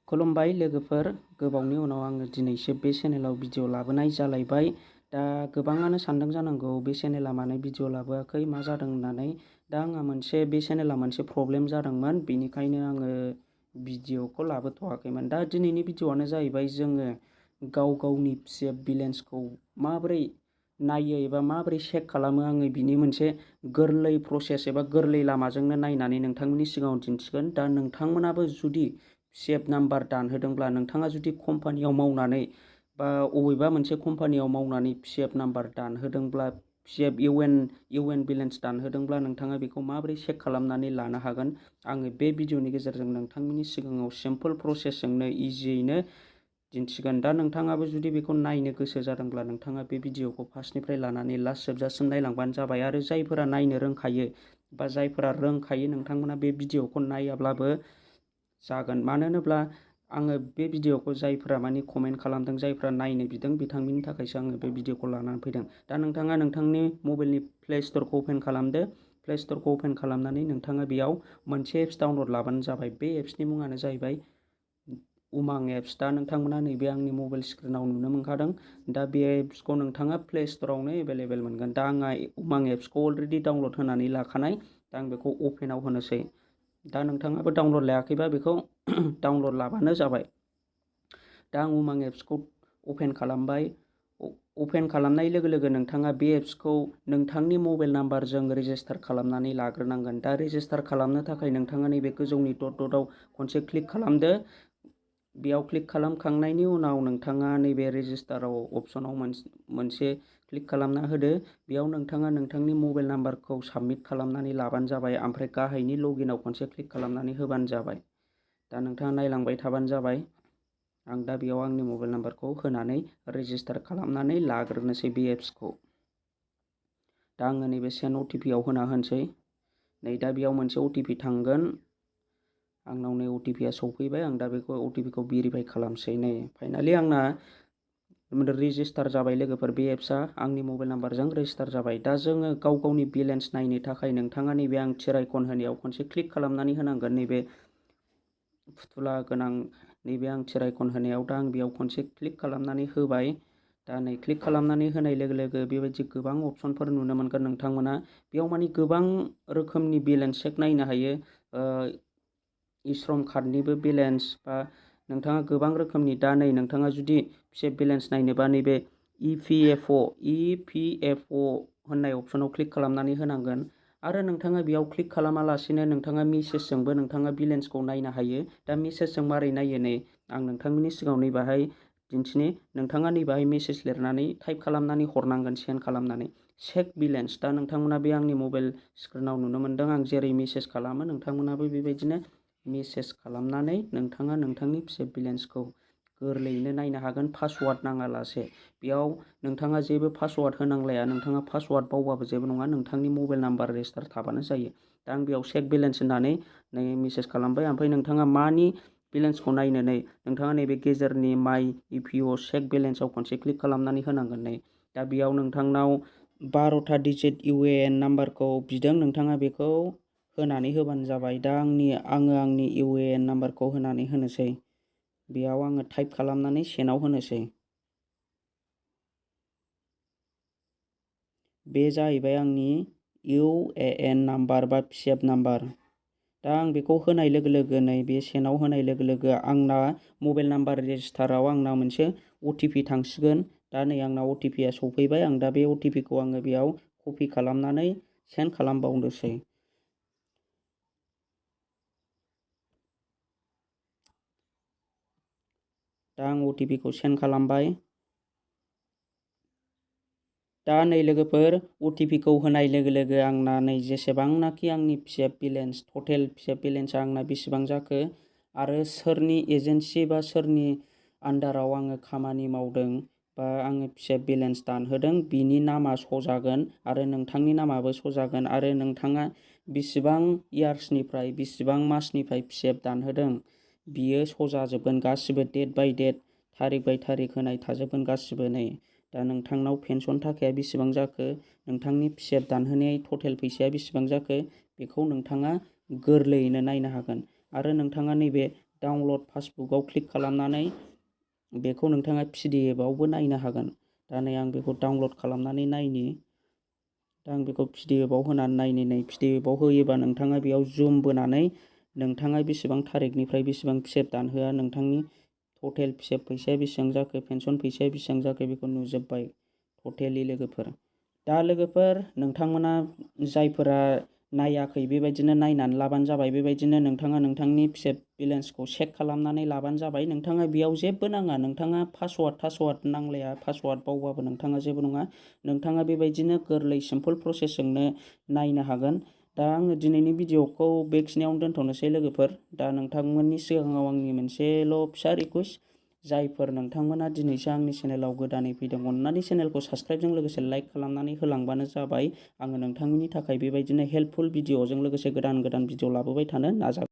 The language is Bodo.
खुलुमबाय लोगोफोर, गोबावनि उनाव आङो दिनैसो बे चेनेलाव भिडिअ लाबोनाय जालायबाय। दा गोबाङानो सानदों जानांगौ बे चेनेला मानो भिडिअ लाबोआखै, मा जादों होननानै। दा आंहा बे चेनेला मोनसे प्रब्लेम जादोंमोन, बेनिखायनो आङो भिडिअखौ लाबोथ'वाखैमोन। दा दिनैनि भिडिअआनो जाहैबाय जोङो गाव गावनि पिएफ बेलेन्सखौ माबोरै नायो एबा माबोरै चेक खालामो, आङो बिनि मोनसे गोरलै प्रसेस एबा गोरलै लामाजोंनो नायनानै नोंथांमोननि सिगाङाव दिन्थिगोन। दा नोंथांमोनाबो जुदि पिएफ नाम्बार दानहोदोंब्ला, नोंथाङा जुदि कम्पानियाव मावनानै बा अबेबा मोनसे कम्पानियाव मावनानै पिएफ नाम्बार दानहोदोंब्ला, पिएफ इउएन बेलेन्स दानहोदोंब्ला, नोंथाङा बेखौ माबोरै चेक खालामनानै लानो हागोन, आङो बे भिडिअनि गेजेरजों नोंथांमोननि सिगाङाव सिम्पोल प्रसेसजोंनो इजियैनो दिन्थिगोन। दा नोंथाङाबो जुदि बेखौ नायनो गोसो जादोंब्ला, नोंथाङा बे भिडिअखौ फार्स्टनिफ्राय लानानै लास्ट जोबजासिम नायलांबानो जाबाय। आरो जायफोरा नायनो रोंखायो बा जायफोरा रोंखायो, नोंथांमोना बे भिडिअखौ नायाब्लाबो जागोन। मानो होनोब्ला आङो बे भिडिअखौ जायफोरा कमेन्ट खालामदों, जायफोरा नायनो बिदों, बिथांमोननि थाखायसो आङो बे भिडिअखौ लानानै फैदों। दा नोंथाङा नोंथांनि मबाइलनि प्ले स्ट'रखौ अपेन खालामदो। प्ले स्ट'रखौ अपेन खालामनानै नोंथाङा बेयाव मोनसे एप्स डाउनलड लाबानो जाबाय। बे एप्सनि मुङानो जाहैबाय उमां एप्स। दा नोंथांमोना नैबे आंनि मबाइल स्क्रिनाव नुनो मोनखादों। दा बे एप्सखौ नोंथाङा प्ले स्ट'रावनो एभेलेबेल मोनगोन। दा आंहा उमां एप्सखौ अलरेडि डाउनलड होनानै लाखानाय। दा आं बेखौ अपेनाव होनोसै। दा नोंथाङाबो डाउनलड लायाखैबा बेखौ डाउनलड लाबानो जाबाय। दा आं उमां एप्सखौ अपेन खालामबाय। अपेन खालामनाय लोगो लोगो नोंथाङा बे एप्सखौ नोंथांनि मबाइल नाम्बारजों रेजिस्टार खालामनानै लाग्रोनांगोन। दा रेजिस्टार खालामनो थाखाय नोंथाङा नैबे गोजौनि डटआव खनसे क्लिक खालामदो। बेयाव क्लिक खालामखांनायनि उनाव नोंथाङा नैबे रेजिस्टाराव अपसनाव मोनसे क्लिक खालामना होदो। बेयाव नोंथाङा नोंथांनि मबाइल नाम्बारखौ साबमिट खालामनानै लाबानो जाबाय। ओमफ्राय गाहायनि लगिनआव खनसे क्लिक खालामनानै होबानो जाबाय। दा नोंथाङा नायलांबाय थाबानो जाबाय। आं दा बेयाव आंनि मबाइल नाम्बारखौ होनानै रेजिस्टार खालामनानै लाग्रोनोसै बे एप्सखौ। दा आङो नैबे सेन्ड अटिपिआव होनोसै। नै दा बेयाव मोनसे अटिपि थांगोन। आंनाव नै अटिपिआ सौफैबाय। आं दा बेखौ अटिपिखौ भेरिफाइ खालामसै। नै फाइनालि आंना रेजिस्टार जाबाय लोगोफोर। बे एप्सआ आंनि मबाइल नाम्बारजों रेजिस्टार जाबाय। दा जोङो गाव गावनि बेलेन्स नायनो थाखाय नोंथाङा नैबे आं थिर आइकन होनायाव खनसे क्लिक खालामनानै होनांगोन। नैबे फुथुला गोनां नैबे आं थिर आइकन होनायाव, दा आं बेयाव खनसे क्लिक खालामनानै होबाय। दा नै क्लिक खालामनानै होनाय लोगो लोगो बेबायदि गोबां अपसनफोर नुनो मोनगोन नोंथांमोना। बेयाव गोबां रोखोमनि बेलेन्स चेक नायनो हायो। इश्रम कार्डनिबो बेलेन्स, बा नोंथाङा गोबां रोखोमनि। दा नै नोंथाङा जुदि पिएफ बेलेन्स नायनोबा नैबे इपिएफअ होननाय अपसनाव क्लिक खालामनानै होनांगोन। आरो नोंथाङा बेयाव क्लिक खालामालासिनो नोंथाङा मेसेजजोंबो नोंथाङा बेलेन्सखौ नायनो हायो। दा मेसेजजों मारै नायो, नै आं नोंथांमोननि सिगाङाव नैबाहाय दिन्थिनि। नोंथाङा नैबाहाय मेसेज लिरनानै टाइप खालामनानै हरनांगोन, सेन्ड खालामनानै चेक बेलेन्स। दा नोंथांमोना बे आंनि मबाइल स्क्रिनाव नुनो मोनदों। आं जेरै मेसेज खालामो, नोंथांमोनाबो बेबायदिनो मेसेज खालामनानै नोंथाङा नोंथांनि पिएफ बेलेन्सखौ गोरलैयैनो नायनो हागोन, पासवार्ड नाङालासे। बेयाव नोंथाङा जेबो पासवार्ड होनांलाया। नोंथाङा पासवार्ड बावबाबो जेबो नङा, नोंथांनि मबाइल नाम्बार रेजिस्टार थाबानो जायो। दा आं बेयाव चेक बेलेन्स होननानै नै मेसेज खालामबाय। ओमफ्राय नोंथाङा मानि बेलेन्सखौ नायनो, नै नोंथाङा नैबे गेजेरनि माइ इपिअ चेक बेलेन्सआव खनसे क्लिक खालामनानै होनांगोन। नै दा बेयाव नोंथांनाव 12था डिजिट इउएएन नाम्बारखौ बिदों, नोंथाङा बेखौ होनानै होबानो जाबाय। दा आङो आंनि इउएएन नाम्बारखौ होनानै होनोसै। बेयाव आङो टाइप खालामनानै सेन्डआव होनोसै। बे जाहैबाय आंनि इउएएन नाम्बार बा पिएफ नाम्बार। दा आं बेखौ होनाय लोगो लोगो, नै बे सेन्डआव होनाय लोगो लोगो आंना मबाइल नाम्बार रेजिस्टाराव आंना मोनसे अटिपि थांसिगोन। दा नै आंना अटिपिआ सफैबाय। आं दा बे अटिपिखौ आङो बेयाव कपि खालामनानै सेन्ड खालामबावनोसै। दा आं अटिपिखौ सेन्ड खालामबाय। दा नै लोगोफोर, अटिपिखौ होनाय लोगो लोगो आंना नै जेसेबांनाखि आंनि पिएफ बेलेन्स, टटेल पिएफ बेलेन्सआ आंना बेसेबां जाखो, आरो सोरनि एजेन्सि बा सोरनि आन्डाराव आङो खामानि मावदों बा आङो पिएफ बेलेन्स दानहोदों, बिनि नामा श' जागोन आरो नोंथांनि नामाबो श' जागोन। आरो नोंथाङा बेसेबां इयार्सनिफ्राय, बेसेबां मासनिफ्राय पिएफ दानहोदों, बियो श' जाजोबगोन गासिबो। डेट बाय डेट, थारिख बाय थारिख होनाय थाजोबगोन गासिबो। नै दा नोंथांनाव पेन्सन थाखाया बेसेबां जाखो, नोंथांनि पिएफ दानहोनाय टटेल फैसाया बेसेबां जाखो, बेखौ नोंथाङा गोरलैयैनो नायनो हागोन। आरो नोंथाङा नैबे डाउनलड पासबुकआव क्लिक खालामनानै बेखौ नोंथाङा PDF आवबो नायनो हागोन। दा नै आं बेखौ डाउनलड खालामनानै नायनि। दा आं बेखौ PDF आव होनानै नायनि। नै PDF आव होयोबा नोंथाङा बेयाव जुम बोनानै नोंथाङा बेसेबां थारिखनिफ्राय बेसेबां पिएफ दानहोआ, नोंथांनि टटेल पिएफ फैसाया बेसेबां जाखो, पेन्सन फैसाया बेसेबां जाखो बेखौ नुजोबबाय टटेलि लोगोफोर। दा लोगोफोर नोंथांमोना जायफोरा नायाखै बेबायदिनो नायनानै लाबानो जाबाय। बेबायदिनो नोंथाङा नोंथांनि पिएफ बेलेन्सखौ चेक खालामनानै लाबानो जाबाय। नोंथाङा बेयाव जेबो नाङा, नोंथाङा पासवार्ड नांलाया, पासवार्ड बावबाबो नोंथाङा जेबो नङा। नोंथाङा बेबायदिनो गोरलै सिम्पोल प्रसेसजोंनो नायनो हागोन। दा आङो दिनैनि भिडिअखौ बेखिनियावनो दोनथ'नोसै लोगोफोर। दा नोंथांमोननि सिगाङाव आंनि मोनसेल' फिसा रिकुवेस्ट, जायफोर नोंथांमोना दिनैसो आंनि चेनेलाव गोदानै फैदों, अननानै चेनेलखौ साबस्क्राइबजों लोगोसे लाइक खालामनानै होलांबानो जाबाय। आङो नोंथांमोननि थाखाय बेबायदिनो हेल्पफुल भिडिअजों लोगोसे गोदान भिडिअ लाबोबाय थानो नाजागोन।